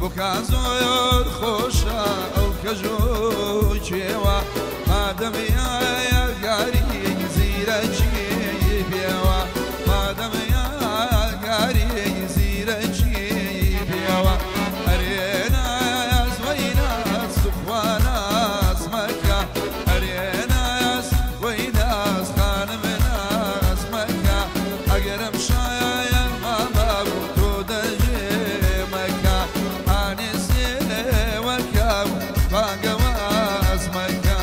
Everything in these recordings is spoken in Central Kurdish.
بۆکان زۆر خۆشە ئەو کەژۆکێوە مادەم یاگاری زیرەکی پێوە مادەم یاگاری زیرەکی پێوە ئەرێ ناز وەی ناز توخوا ناز مەکە ئەرێ ناز وەی ناز خانم ناز مەکە ئەگەرم شایە مامە بوو تۆ دەژێ مەکە ئانێ سێوەکە بانگەواز مەکە.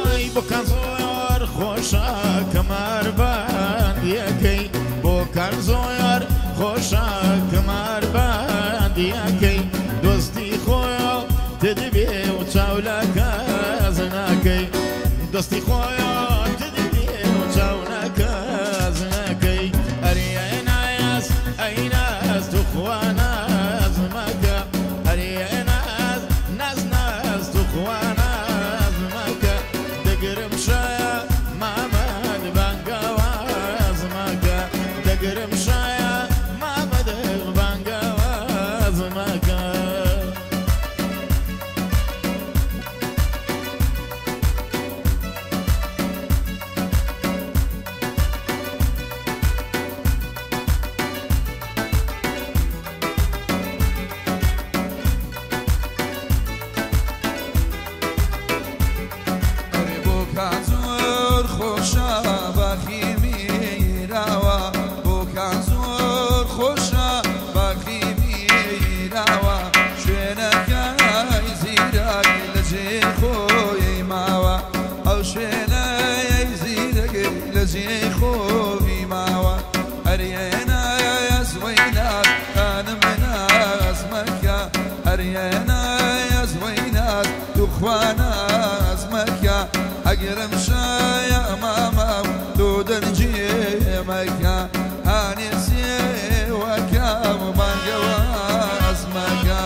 ئای بۆکان زۆر خۆشە کەمار بەندیەکەی بۆکان زۆر خۆشە کەمار بەندیەکەی دۆستی خۆیە تدبێ و چاو لە کەس ناکەی دۆستی خۆیە تدبێ و چاو لە کەس ناکەی ئەرێ ئەی ناز ئەی ناز توخوا ناز مەکە ئەرێ ئەی ناز ناز ناز توخوا ناز مەکە دەگرم شایە مامەد بانگەواز مەکە دەگرم شایە مامەد بانگەواز مەکە. ئەرێ بۆکان زۆر خۆشە باخی میراوە بۆکان زۆر خۆشە باخی میراوە شوێنەکەی زیرەک لە جێ خۆی ماوە ئەو شوێنەی زیرەک لە جێ خۆی ماوە ئەرێ ناز وەی ناز خانم ناز مەکە ئەرێ ناز وەی ناز توخوا ناز مەکە ئەگەرم شایە مامە تۆ دەرجێ مەکە هانێ سێوەکە بانگەواز مەکە.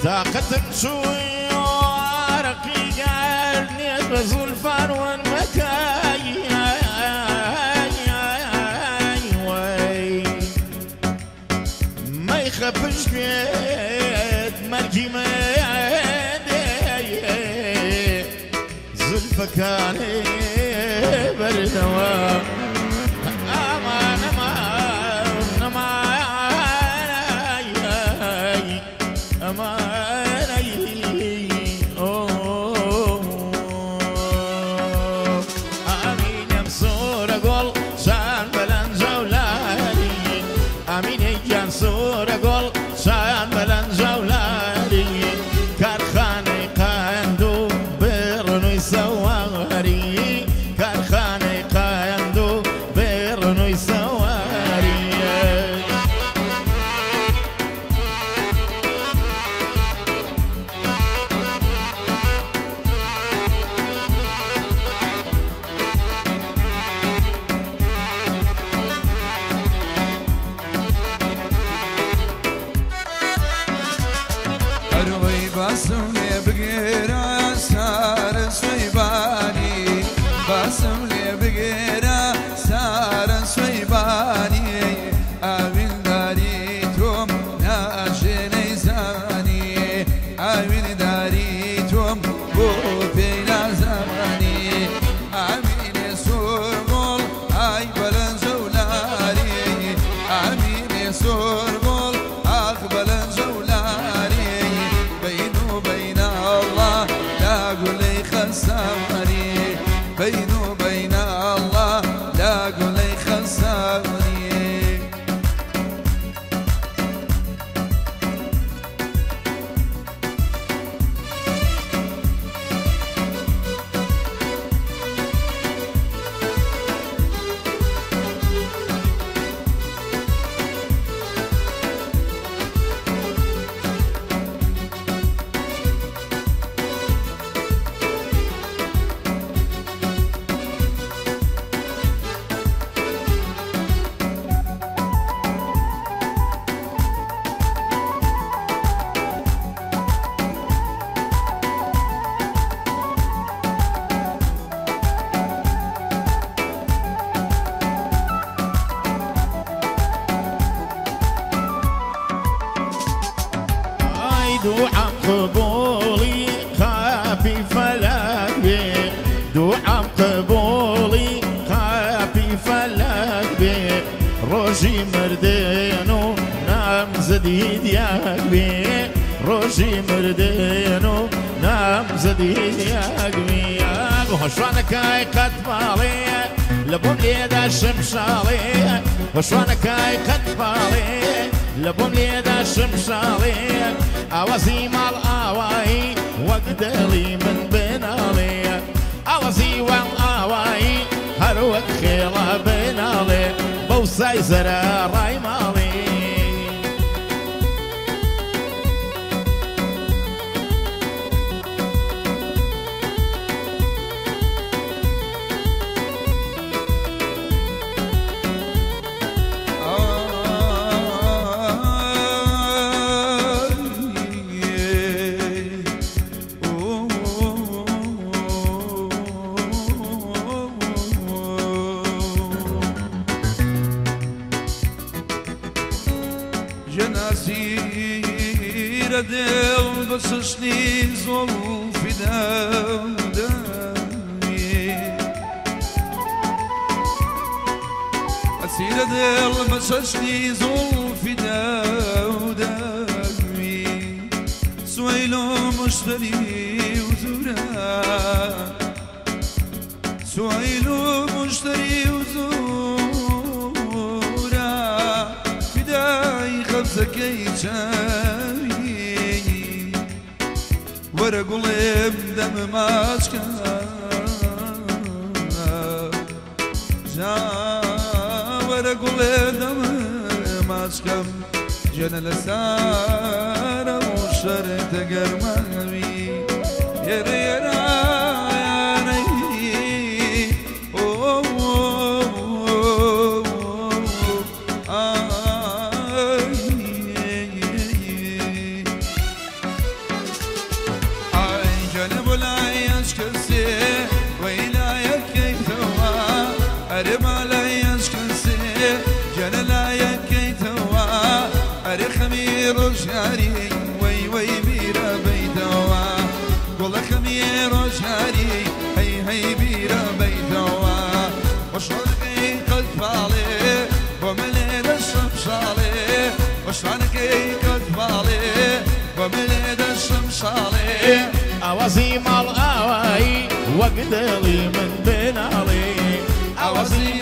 طاقتم شوي وعرقي قالني بزولفان والمكاي ما يخافش بيت ملكي ما زلفكاني بردوا امان امان امان امان امين سورة قول شان بلنجا ولالي امين گیان سورة قول شان بلنجا ولالي کارخانەی قەند و بڕنووی سەواری کارخانەی قەند و بڕنووی سەواری. ئەرۆی باسم لێ بگێرە سارە سوەیبانی باسم لێ بگێرە سارە سوەیبانی ئاوینداری تۆم ناژێنەی زانی ئاوینداری تۆم بۆ پێی نازانی ئامینێ سۆرگۆڵ ئای بەلەنجە و لاری ئامینێ سۆرگۆڵ ئاخ بەلەنجە و لاری. دوعام قبوڵی قاپی فەلەک بێ دوعام قبوڵی قاپی فەلەک بێ ڕۆژی مردن و نامزەدی دیاک بێ ڕۆژی مردن و نامزەدی دیاک بێ هۆشوانەکای قەت ماڵێ لە بۆم لێدا شمشاڵێ هۆشوانەکای قەت ماڵێ لە بۆم لێدا شمشاڵێ ئاوازی ماڵ ئاوایی وەک دڵی من بناڵێ ئاوازی وەڵ ئاوایی هەر وەک خێڵە بناڵێ بەو سای زەرە ڕای ماڵێ. دل بسشنی زلفی دمی اسیر دل بسشنی زلفی دمی سویل و مشتری و زورا سویل و مشتری و زورا فدای خەبزەکەی چاوی وەرە گوڵێم دەمە ماچکە جا وەرە گوڵێم دەمە ماچکەم جێنە لە سارە و شەرتە گەرماوی یێرە یێرە وي وي بيرا بيتوا قول خمير جاري هي هي بيرا بيتوا وشلونك قد بالي ومليد الشمشالي وشلونك قد بالي ومليد الشمشالي ئاوازی ماڵ ئاوایی وەک دڵی من بناڵێ ئاوازی